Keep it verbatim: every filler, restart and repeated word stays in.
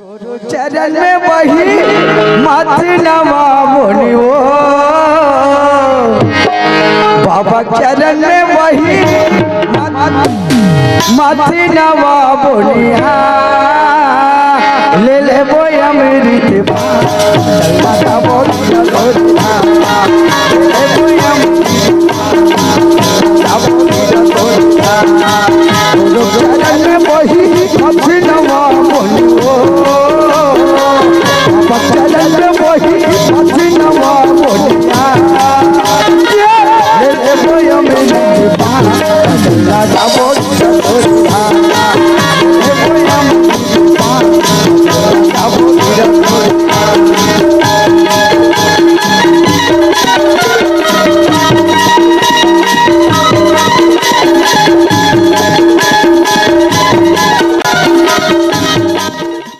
चरण में बही मत नवा बोली हो, बाबा चरण में बही मत, मत नवा बोली। हाँ, ले लेबो अमृत पान, चल माता बोली ना तोरी। हाँ, ले लेबो अमृत पान, चल माता बोली ना तोरी। हाँ, चरण में बही